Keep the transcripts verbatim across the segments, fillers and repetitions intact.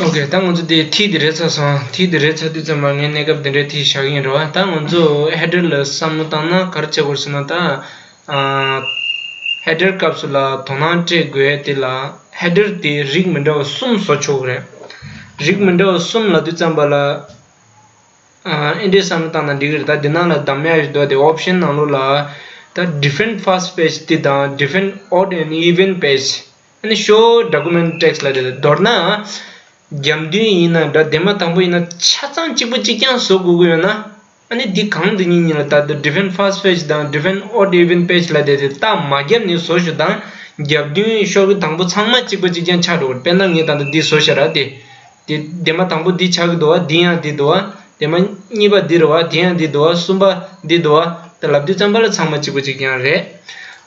ཨོ་ཁེ། ད་ང་ཚོ་དེ་ཐིག་དེ་རེད་ཚར་སོང་། ཐིག་དེ་རེད་ཚར་དུས་ཙམ་པ་ངས་གནས་སྐབས་དེ་འདྲའི་ཐིག་བཞག་གི་ཡིན་རེད་བ། ད་ང་ཚོ་ཧེ་ཌར་ལ་བསམ་བློ་བཏང་ན་ག་རེ་བྱེད་དགོས་ཟེར་ན། ད་ཧེ་ཌར་སྐབས་སུ་ལ་དོ་སྣང་སྤྲད་དགོས་དེ་ལ། ཧེ་ཌར་དེ་རིགས་མི་འདྲ་བ་གསུམ་བཟོ་ཆོག་གི་རེད། རིགས་མི་འདྲ་བ་གསུམ་ལབ་དུས་ཙམ་པ་ལ། ཨ་འདི་འདྲའི་བསམ་བློ་བཏང་ན་འགྲིག་གི་རེད། ད་འདི་ནང་ལ་གདམ་ཡག་ཞིག་འདུག་དེ་ཨོབ་ཤན་ནང་ལོགས་ལ་ད་different first page དེ་དང་different odd and even page ཨ་ནི་show document text ལབ་དེ། མདོར་ན་རྒྱབ་མདུན་ཡིན་ན་འདྲ། དེ་མ་དང་པོ་ཡིན་ན་ཆ་ཚང་གཅིག་པ་གཅིག་རྐྱང་བཟོ་དགོས་ཀྱི་ཡོད་ན། ཨ་ནི་འདི་གང་འདི་གཉིས་གཉིས་ལ་ད་different first page དང་different odd even page ལབ་དེ། དེ་རྟགས་མ་བརྒྱབ་ནས་བཟོ་ཞུ་དང་། རྒྱབ་མདུན་ཤོག་གུ་དང་པོ་ཚང་མ་གཅིག་པ་གཅིག་རྐྱང་ཆགས་འགྲོ་གི་རེད། དཔེར་ན་ངས་ད་ལྟ་འདི་བཟོ་བཞག་ར། དེ། དེ་དེ་མ་དང་པོ་འདི་ཆགས་ཀྱི་འདུག་བ། འདི་ཡང་འདི་འདུག་བ། དེ་མ་གཉིས་པ་འདི་རེད་བ། དེ་ཡང་འདི་འདུག་བ། གསུམ་པ་འདི་འདུག་བ། དེ་ལབ་དུས་ཙམ་པ་ལ་ཚང་མ་གཅིག་པ་གཅིག་རྐྱང་རེད།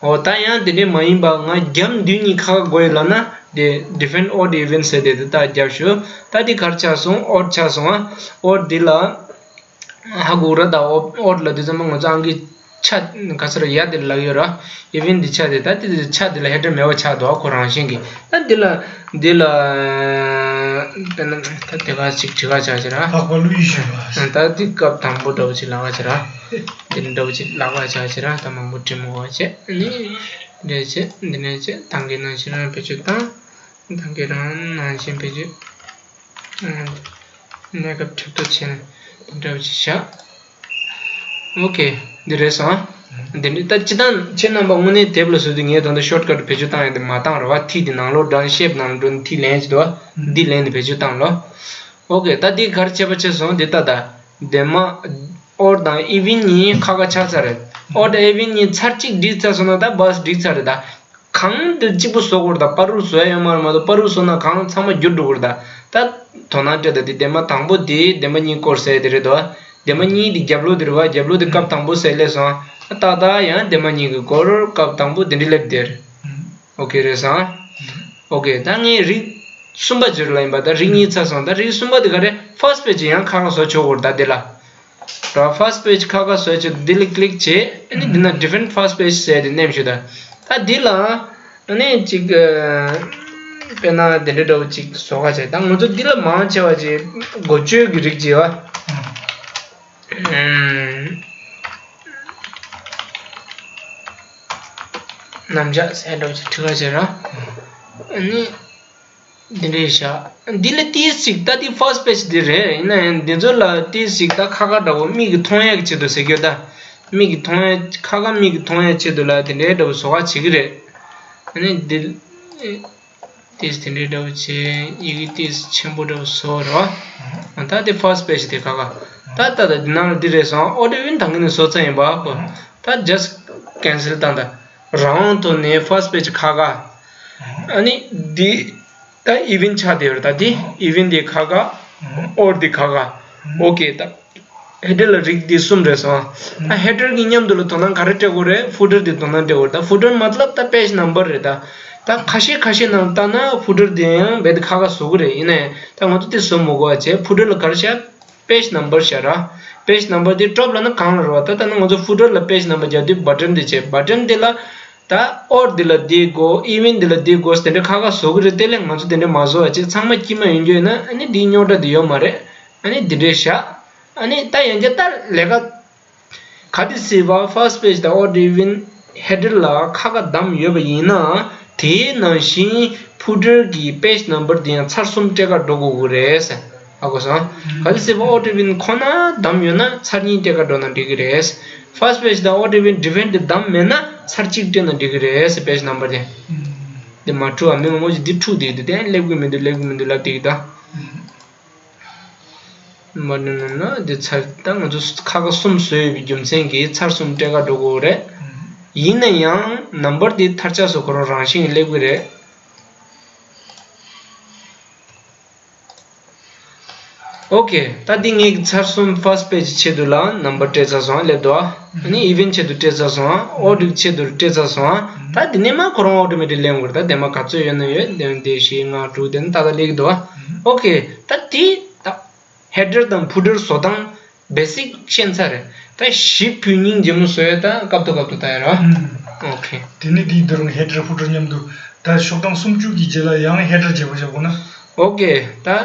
འོ་ད་ཡང་དེ་འདྲས་མ་ཡིན་པ་ང་རྒྱབ་མདུན་གཉིས་ཁ་ཁ་དགོས་ཡོད་ལབ་ན། དེ་different odd even ཟེར་དེ་དེ་རྟགས་རྒྱབ་ཞུ། ད་འདི་ག་རེ་ཆགས་སོང་། odd ཆགས་སོང་ཨ། odd འདི་ལ། ཧ་གོ་ར། ད་odd ལབ་དུས་ཙམ་པ་ང་ཚོ་ཨང་ཀི་ཆ་ག་ས་ར་ཡ་དེ་ལབ་ཡོད་ར། even འདི་ཆ་དེ། ད་དེ་ཆ་དེ་ལ་ཧེ་ཌར་མེད་པ་ཆགས་འདུག་ཁོ་རང་བཞིན་གྱིས། ད་འདི་ལ་འདི་ལ་དཔེར་ན་ད་དེ་ག་ཅིག་བྲི་ག་ཆགས་ཅིག་ར། ལྷག་པ་ལུས་ཞུ་བ། ད་འདི་སྐབས་དང་པོ་འདྲ་བོ་ཅིག་ལབ་ག་ཅིག་ར། འདི་འདྲ་བོ་ཅིག་ལབ་ག་ཆགས་ཅིག་ར། ད་མང་པོ་བྲི་མི་དགོས་པ་བྱས། ཨ་ནི་འདི་བྱས། འདི་ནས་བྱས། ད་གིན་ནང་བཞིན་རང་བེད་སྤྱོད་བཏང་། ད་གིན་རང་ནང་བཞིན་བེད་སྤྱོད། གནས་སྐབས་ཁྲིད་ཐོ་བྱས་ནས་དེ་འདྲ་བ་ཅིག་བཞག་ཨོ་ཁེ། འདི་རེད་སོང་། འདི་འདྲ་ད་སྤྱིར་བཏང་ཁྱེད་རྣམ་པ་དངོས་གནས་དེབ་ལ་བཟོ་དུས་ངས་ད་ལྟ་ཤོར་ཀཊ་བེད་སྤྱོད་བཏང་ཡ་དེ་མ་བཏང་རོགས། ཐིག་དེ་ནང་ལོགས་འགྲོ་ནས་ཤེབ་ནང་འགྲོ་ནས་ཐིག་ལེན་བྱེད་དོ། འདི་ལེན་ནས་བེད་སྤྱོད་བཏང་ལོ། ཨོ་ཁེ། ད་འདི་ག་རེ་བྱས་པ་བྱས་སོང་། འདི་ལྟ་ད། དེ་མ་ཨོཌ་དང་ཨི་ཝན་གཉིས་ཁ་ཁ་ཆགས་ཚར་རེད། ཨོཌ་ཨི་ཝན་གཉིས་ཚར་གཅིག་བསྒྲིགས་ཚར་སོང་ན་ད་བཱས་བསྒྲིགས་ཚར་རེད་ད། གང་འདི་གཅིག་པུ་བཟོ་དགོས་རེད་ད། བར་དུ་བཟོ་ཡ་ཡོད་མ་རེད་མ་གཏོགས། བར་དུ་བཟོ་ན་གང་ཚང་མ་འགྱུར་འགྲོ་གི་རེད་ད། ད་དོ་སྣང་སྤྲད་ད། དེ་ལྡེ་མ་དང་པོ་དེ་ལྡེ་མ་གཉིས་སྐོར་ཟེར་དེ་རེད་དོ། ལྡེ་མ་གཉིས་དེ་རྒྱབ་ལོགས་དེ་རེད་བ། རྒྱབ་ལོགས་དེ་སྐབས་དང་པོ་ཟེར་སླེབས་སོང་། ཏག་ཏག་ཡང་ལྡེ་མ་གཉིས་ཀྱི་སྐོར་སྐབས་དང་པོ་དེ་འདྲ་སླེབས་དེར། ཨོ་ཁེ་རེད་སོང་། ཨོ་ཁེ། ད་ངས་རིགས་གསུམ་པ་བརྗོད་ལ་ཡིན་པ། ད་རིགས་གཉིས་ཚར་སོང་། ད་རིགས་གསུམ་པ་དེ་ག་རེ། ཕར་སི་པེཇ་ཡང་ཁ་ཁ་བཟོ་ཆོག་གོ་རེད་ད་དེ་ལ། ད་ཕར་སི་པེཇ་ཁ་ཁ་བཟོས་ཆེད་འདི་ལ་ཀི་ལིག་བྱེད། ཨ་ནི་འདི་ན་ཌི་ཕེན་ཕར་སི་པེཇ་ཟེར་དེ་མནན་ཞུ་ད། ད་འདི་ལ་ཨ་ནི་ཅིག་དཔེར་ན་དེ་འདྲ་འདྲ་བོ་ཅིག་བཟོ་ག་བྱེད། ད་ང་ཚོ་འདི་ལ་མང་ཆེ་བ་ཅིག་འགོ་བརྗོད་ཀྱི་རིགས་ཅིག་ཡོད། རྣམ་གཞག་ཟེར་འདྲ་བོ་ཅིག་བྲི་ག་བྱེད་ར། ཨ་ནི། འདི་འདྲའི་བཞག་འདི་ལ་ཏིས་ཅིག་ད་འདི་ཕར་སི་པེཇ་འདི་རེད། ཡིན་ན་ཡང་འདི་ཚོ་ལ་ཏིས་ཅིག་ད་ཁ་ཁ་འདྲ་བོ་མིག་གིས་མཐོང་ཡག་ཆེད་དུ་ཟེར་རྒྱུ་ད། མིག་གིས་མཐོང་ཡག་ཁ་ཁ་མིག་གིས་མཐོང་ཡག་ཆེད་དུ་ལ་དེ་འདྲའི་འདྲ་བོ་བཟོ་ག་བྱེད་ཀྱི་རེད། ཨ་ནི་འདི་ཏིས་དེ་འདྲའི་འདྲ་བོ་བྱས། ཡི་གེ་ཏིས་ཆེན་པོ་འདྲ་བོ་བཟོ་རོགས། ད་འདི་ཕར་སི་པེཇ་དེ་ཁ་ཁ་ད་ད་ད་འདི་ནང་ལ་འདི་རེད་སོང་། ཨོ་ཌི་ཝིན་ད་གིན་ནས་བཟོ་ཚར་ཡིན་པ་ཁོ། ད་ཇ་སི་ཊི་ཀེན་སེལ་བཏང་ད། རང་དབང་ཐོག་ནས་ཕར་སི་པེཇ་ཁ་ཁ་ཨ་ནི་འདི་ད་ཨི་ཝན་ཆགས་བསྡད་ཡོད་རེད། ད་འདི་ཨི་ཝན་འདི་ཁ་ཁ་ཨོ་འདི་ཁ་ཁ་ཨོ་ཁེ། ད་ཧེ་ཌར་ལ་རིགས་འདི་གསུམ་རེད་སོང་། ད་ཧེ་ཌར་གི་མཉམ་དུ་ལ་དོ་སྣང་ག་རེ་སྤྲད་དགོས་རེད། ཕུ་ཊར་འདི་དོ་སྣང་སྤྲད་དགོས་རེད། ད་ཕུ་ཊར་མ་ལབ་ད་པེཇ་ནམ་བར་རེད་ད། ད་ཁ་ཤས་ཁ་ཤས་ནང་ལྟ་ན་ཕུ་ཊར་འདི་ཡང་རྦད་དེ་ཁ་ཁ་བཟོ་གི་རེད། ཡིན་ན་ཡང་ད་ང་ཚོ་དེ་བཟོ་མི་དགོས་པ་བྱས། ཕུ་ཊར་ལ་ག་རེ་བྱ། པེཇ་ནམ་བར་བྱ་ར། པེཇ་ནམ་བར་དེ་ཊོབ་ལ་ན་གང་ལ་རེད་བ། ད་ད་ནི་ང་ཚོ་ཕུ་ཊར་ལ་པེཇ་ནམ་བར་རྒྱག་དུས་བ་ཊན་དེ་བྱས། བ་ཊན་དེ་ལ་ད་ཨོ་འདི་ལ་འདི་དགོས། ཨི་ཝན་འདི་ལ་འདི་དགོས་ཟེར་དེ་འདྲ་ཁ་ཁ་བཟོ་གི་རེད། དེ་ལས་ང་ཚོ་དེ་འདྲ་མ་བཟོ་བ་བྱས། ཚང་མ་དཀྱིལ་མ་ཡོང་རྒྱུ་ཡིན་ན་ཨ་ནི་འདིའི་རྙོག་དྲ་དེ་ཡོད་མ་རེད། ཨ་ནི་འདི་འདྲས་བཞག་ཨ་ནི་ད་ཡང་བསྐྱར་ད་ལས་ཀ་ག་དེ་སྲིད་པ་ཕར་སི་པེཇ་དང་ཨོ་ཌི་ཝིན་ཧེ་ཌར་ལ་ཁ་ཁ་བདམས་ཡོད་པ་ཡིན་ན། དེའི་ནང་བཞིན་ཕུ་ཊར་གྱི་པེཇ་ནམ་བར་དེ་ཡང་ཚར་གསུམ་སྤྲད་ག་འགྲོ་དགོས་ཀྱི་རེད། ཧ་གོ་སོང་། ག་དེ་སྲིད་པ་ཨོ་ཌི་ཝིན་ཁོ་ན་བདམས་ཡོད་ན་ཚར་གཉིས་སྤྲད་ག་འགྲོ་ན་འགྲིག་གི་རེད། ཕར་སི་པེཇ་དང་ཨོ་ཌི་ཝིན་ཌི་ཕེན་དེ་བདམས་མེད་ན་ཚར་གཅིག་སྤྲད་ན་འགྲིག་གི་རེད། པེཇ་ནམ་བར་དེ། དེ་མ་འཁྲུག་ཨ། མི་མང་པོ་ཞིག་འདི་འཁྲུག་བསྡད་ཀྱི་འདུག་དེ་སླེབས་ཀྱི་མི་འདུག་སླེབས་ཀྱི་མི་འདུག་ལབ་བསྡད་ཀྱི་འདུག་མ་ནི་ནོ་ན་འདི་ཚར། ད་ང་ཚོ་ཁ་ཁ་གསུམ་བཟོས་ཡོད་པའི་རྒྱུ་མཚན་གྱིས་ཚར་གསུམ་སྤྲད་ག་འགྲོ་དགོས་རེད། ཡིན་ན་ཡང་ནམ་བར་འདི་མཐར་ཆགས་སུ་ཁོ་རང་རང་བཞིན་གྱིས་སླེབས་ཀྱི་རེད། ཨོ་ཁེ། ད་འདི་ངས་ཚར་གསུམ་ཕར་སི་པེཇ་ཆེད་དུ་ལ་ནམ་བར་སྤྲད་ཚར་སོང་། སླེབས་འདུག་ཨ་ནི་ཨི་ཝན་ཆེད་དུ་སྤྲད་ཚར་སོང་། ཨོ་ཌི་ཆེད་དུ་སྤྲད་ཚར་སོང་། ད་འདི་ནས་མ་ཁོ་རང་ཨོ་ཊོ་མེ་ཊིག་སླེབས་ཡོང་གི་རེད། ད་དེ་མ་ག་ཚོད་ཡོད་ན་ཡོད། དེ་བཞི་ལྔ་དྲུག་དེ་ནི་ཏག་ཏག་སླེབས་ཀྱི་འདུག་ཨོ་ཁེ། ད་དེ་ད་ཧེ་ཌར་དང་ཕུ་ཊར་བཟོ་སྟངས་བེ་སིག་ཤེས་ཚར་རེད། ད་གཞི་ཕུལ་སྙིང་རྗེ་མོ་བཟོ་ཡ་ད་སྐབས་ཐོག་སྐབས་ཐོག་ལྟ་ཡ་ར། ཨོ་ཁེ། དེ་ནི་དེའི་དུས་རང་ཧེ་ཌར་ཕུ་ཊར་མཉམ་དུ་ད་ཤོག་གྲངས་སུམ་ཅུ་གི་རྗེས་ལ་ཡང་ཧེ་ཌར་བརྗེ་པོ་བྱ་དགོས་ན། ཨོ་ཁེ། ད།